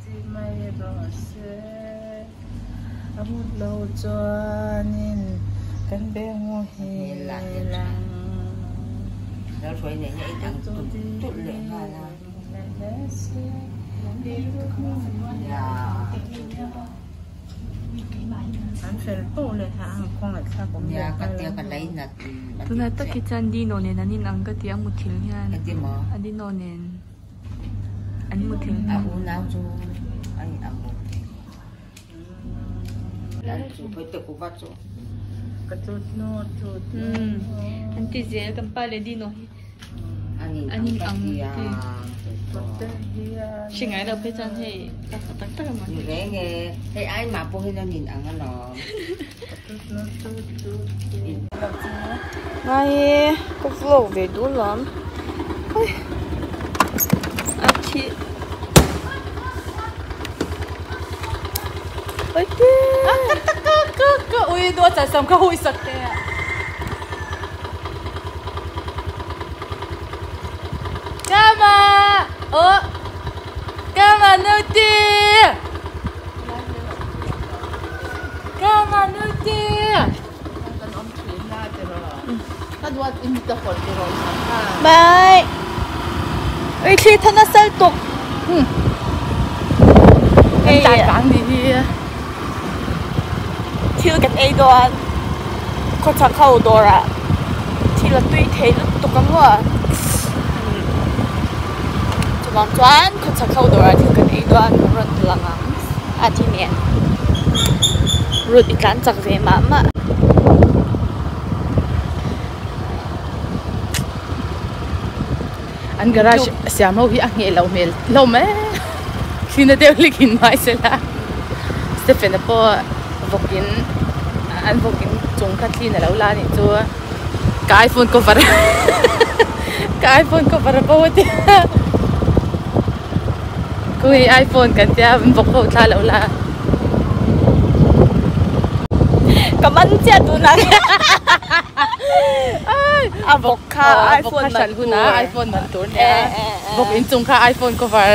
si mai rawh se. A mut lo chuanin kan be muhil ang. An fel poh leh hah ang khawngaih thlak awm leh nghal a. Tunah tak hi chuan Dino nen an inang ka ti a muthilh hian a Dino nen an muthilh hian. An ti zel kan pa leh Dino hi an in ang ti. Hre ngai lo phei chuan hei tak tak tak emaw. Ngai e ka vlog ve duh lam ui a thi ui te ka ka ka ui dawt ah sam ka hui sak te a. Kama oh kama nuti kama nuti Bye ui thli than a sal tuk Kan tlai vang ni hi. Thil kan ei dawn khawchhak ho dawrah thil a tui thei lutuk ang maw chuvang chuan khawchhak ho dawrah thil kan ei dawn a rawn ti lang ang a thi nen route i tlan chak ve mah mah. An garage siam ho hi a ngheh loh hmel hlawm e thina deuh hlek in hmai sela Stephen a pawh vawkin an vawkin chung kha thli in alo la anih chu ka iphone cover ka iphone cover a bo a tia khawnge i iphone kan tia an vawk ho thla alo la. Ka man chiah tunah a vawk kha iphone man tur iphone man tur nia vawk inchung kha iphone cover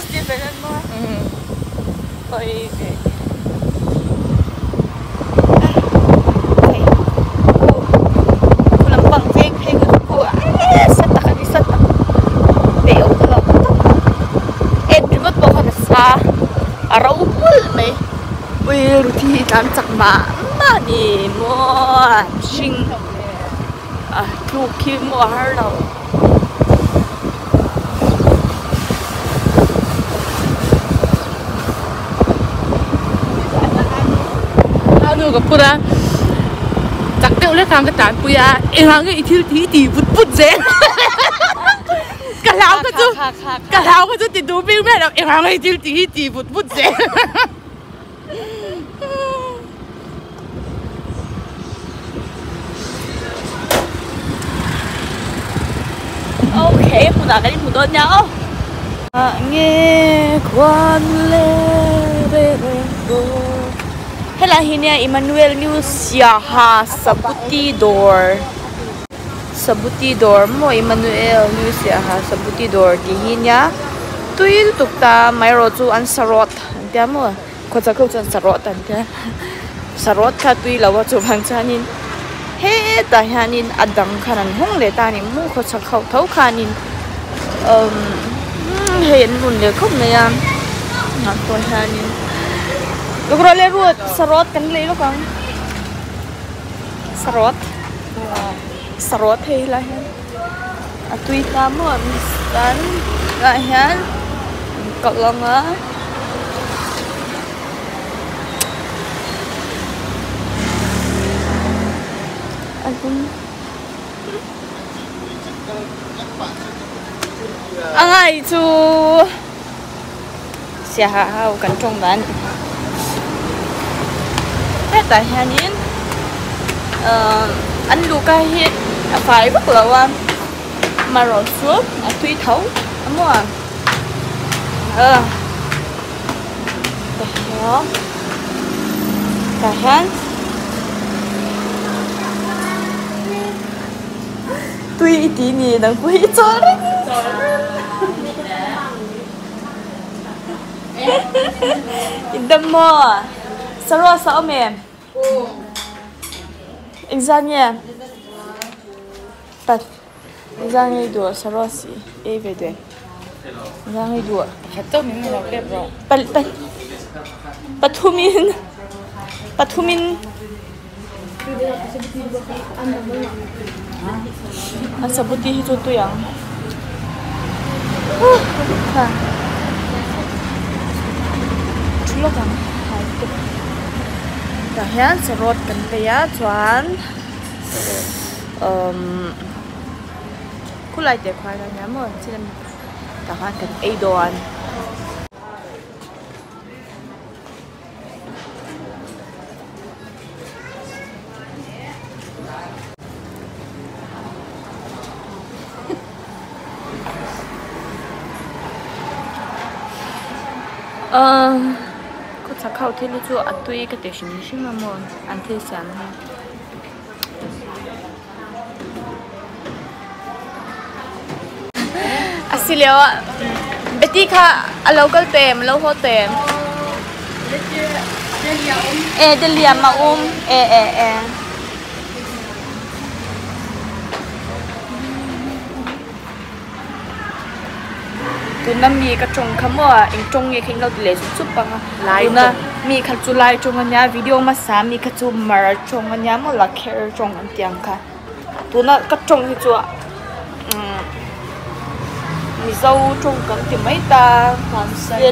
Stephen an maw oi khu lampang veng phei khu chu sa tak a ni sa tak peih awm lo tak en ringawt pawh khan a sa a ro hmulh mai. Ui ruthi hi tlan chak mah mah a ni maw hring a tluk khi maw a har lo. A nu ka phur a chak deuh lek ang ka tanpui a engah nge i thil tih i tih vut vut zel ka hlau kha chu ka hlau kha chu ti duh bik ber lo engah nge i thil tih i tih vut vut zel. Okay hmunah kan inhmu dawn nia aw. Ah nge khuan le re re go. Helai hi nia Emmanuel New Siaha Sabuti Dawr Sabuti Dawr maw Emmanuel New Siaha Sabuti Dawr tih hi nia tui lutuk ta amaherawh chu an sarawt an tia maw khawchhak ho chuan sarawt an tia sarawt kha tui lo a chuvang chuanin hetah hianin a dang khan an hawng leh ta a ni maw khawchhak ho tho khanin umm hei an run leh khawp mai a ah pawh hianin lawk le ruat sarawt kan lei lawk ang sarawt sarawt hei helai hian a tui ta maw chuan tah hian an kalh ang a. A ngai chu siaha ho kan tawng dan hetah hianin ahh an luhka hi a fai vak lo a marawh chu a tui tho a maw ah tah hian. Tui i ti ni nang pawh hi i chawl reng. Indam maw? Saros a awm em? Engzat nge? Pat engzat nge i duh Saros i ei ve duh em? Engzat nge i duh? Pakhat chauh min lo pek rawh. Pa pa pathumin pathumin An sabuti hi chu tui ang. Kha. Thu lawk ang. Tah hian sarawt kan lei a chuan umm khulai teh khuai ania maw tah khan kan ei dawn. Khawchhak ho thil hi chu a tui ka ti hrim hrim a maw an thil siam hi. A si lio ah Betty kha a lo kal tem a lo haw tem. E Deliam a um e e e. Tuna mi ka tawng kha maw eng tawng nge kha in lo ti leh sup sup ang a tuna mi kha chu lai tawng a nia video hmasa mi kha chu mar tawng a nia maw lakher tawng an tih ang kha tuna ka tawng hi chu umm mizo tawng kan ti mai ta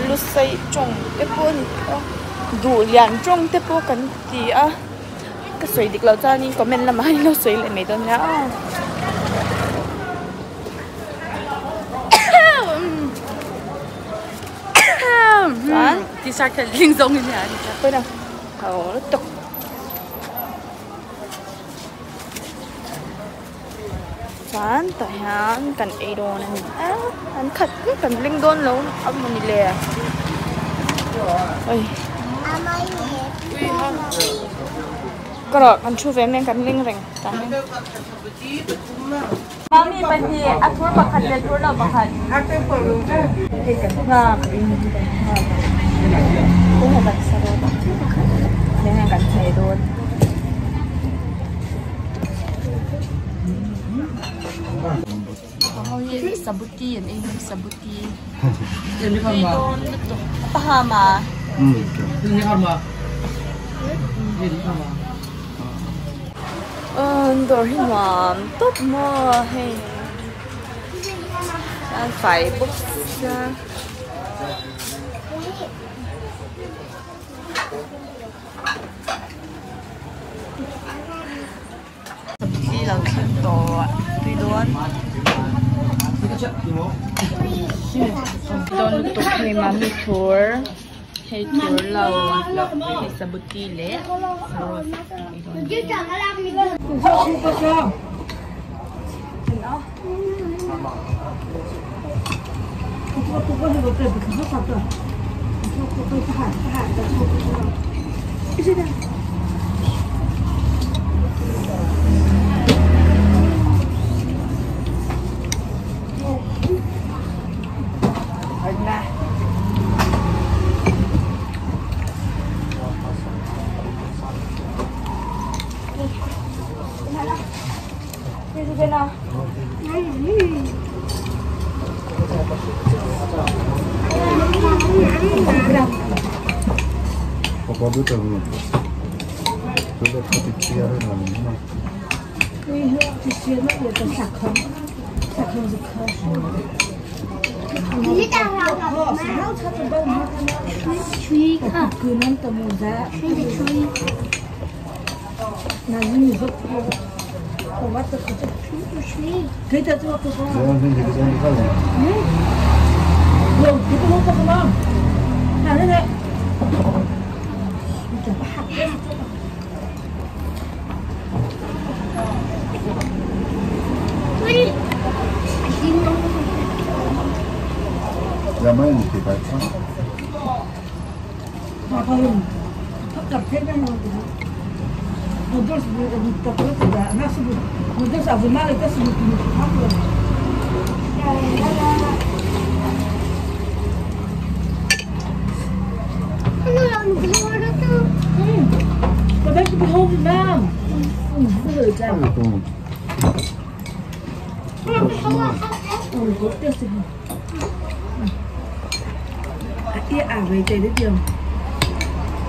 lusei tawng te pawh a ni a duhlian tawng te pawh kan ti a. Ka sawi dik loh chuanin comment lamah hian lo sawi leh mai dawn nia aw. Chuan T-shirt kha ling zawng in hian. Pawh na ho lutuk. Chuan tah hian kan ei dawn a ni a an khat vek kan ling dawn lo a mawni le oi ka rawh kan thu ve mai kan ling reng tah hian mami pahnih a thur pakhat leh thur lo pakhat hei kan nghak kan nghak kan sa dawn a kan chei dawn. Sabuti an ei hi sabuti pahama dawr hi nuam tawp maw hei an fai bawk sia. Sabzi lo thleng tawh tui dawn dawn lutuk hei mami thur hei thur lo hei sabuti leh sarawt tui dawn.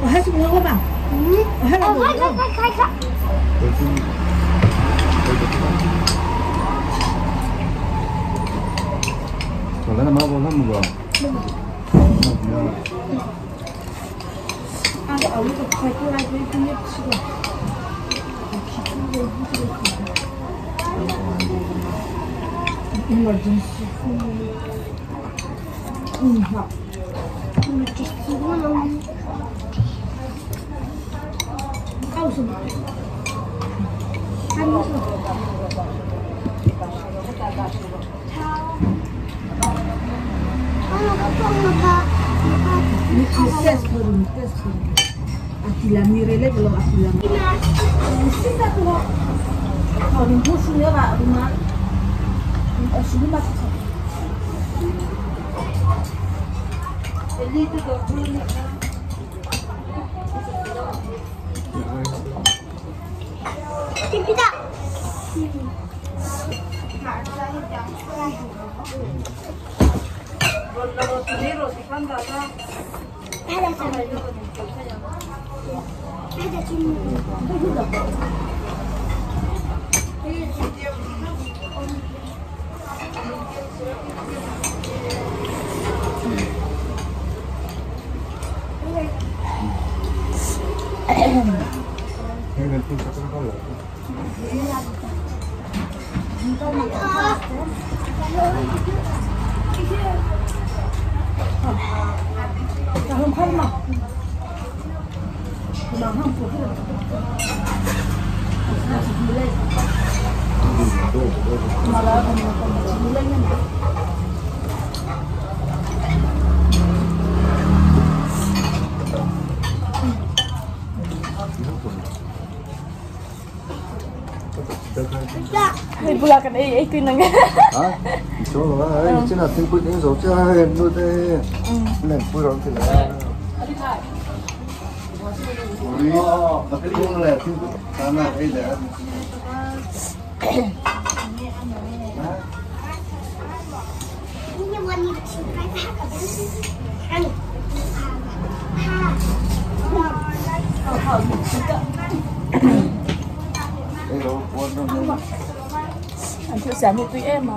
我还是不饿吧？嗯，我还快快。我来那么那么个。啊，我个快过来，快点吃吧。Emergency. 好。告诉你，还没说。 你不要跟 A A 佢能嘅。啊，你说了嘛？哎，这那听不听手机啊？都得，那不让进来。我那空了，听不，咱那可以的。 Anh sẽ một tụi em mà.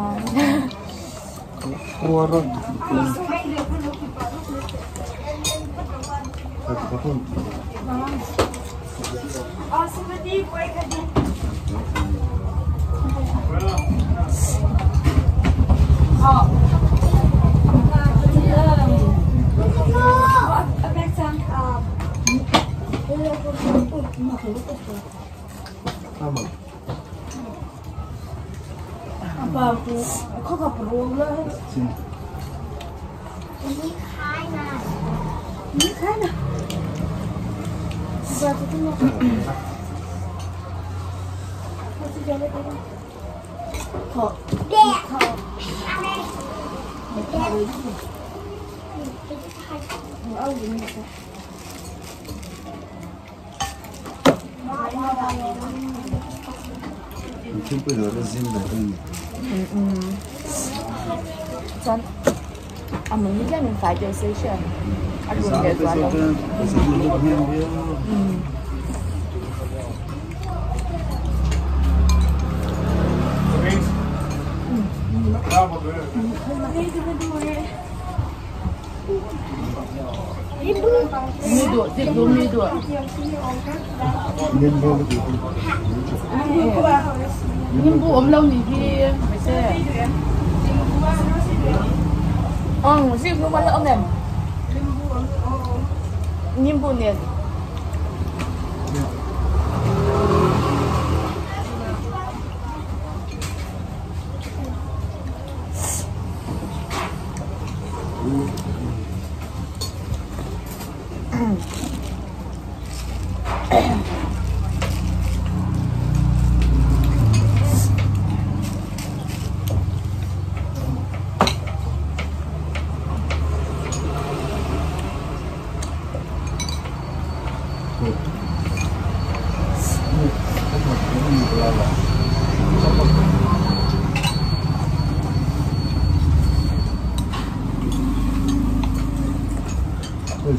Khoi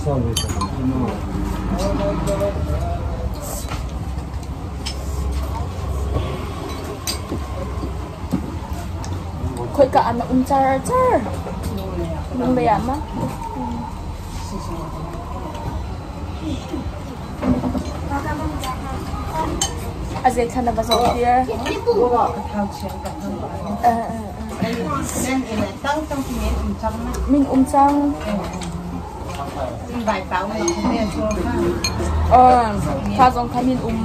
ka an um char char. Lunglei ah ma? A zei thlan na va zoh tir? Min um cang. Fa zong kha min um.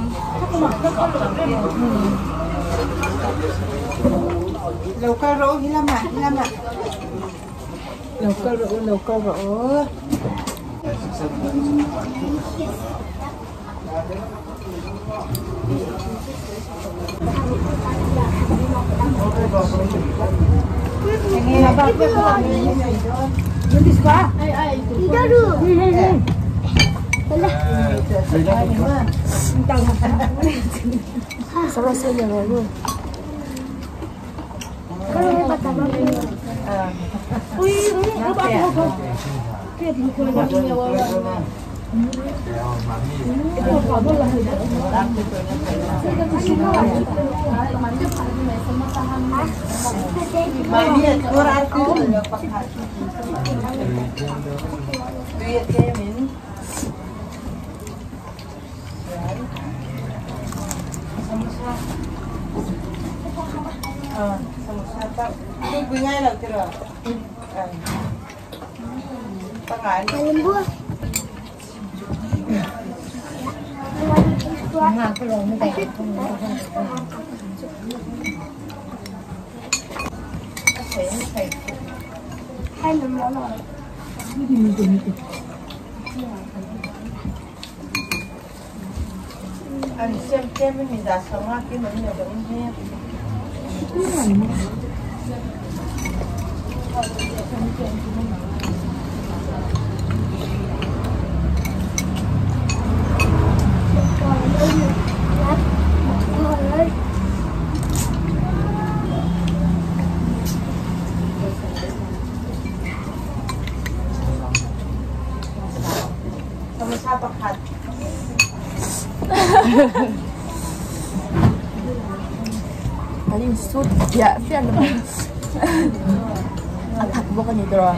An in sut fiah fiah na mai. A thak bawk a ni tawh a.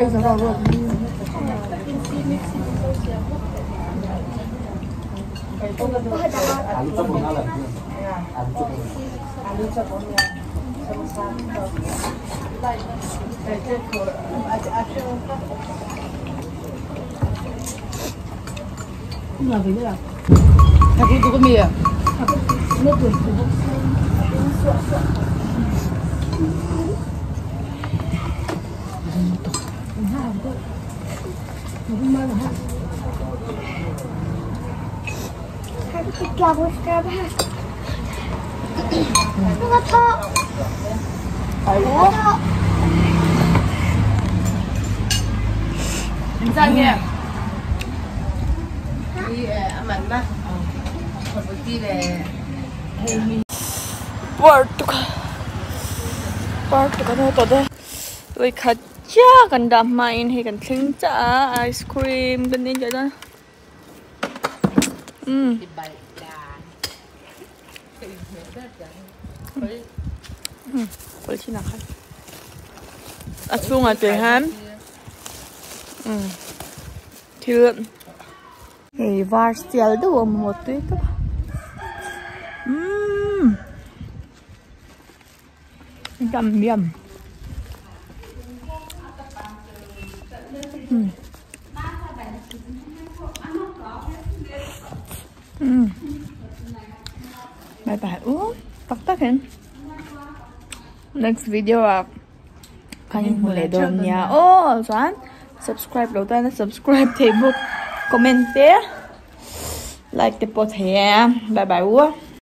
Ei zo ro ro. Khat chiah kan dah hmain hei kan thleng chiah a ice cream kan en tih chuan umm kawlchin ah khan a chhungah te hian umm thil hei var sial deuh a awm a tui tawp a umm. Yum yum. Bye bye. Ooh, tak tak hin. Next video ah kan in hmu leh dawn nia. Aw chuan subscribe lo tan a subscribe thei bawk comment te like te pawh thei e. Bye bye u.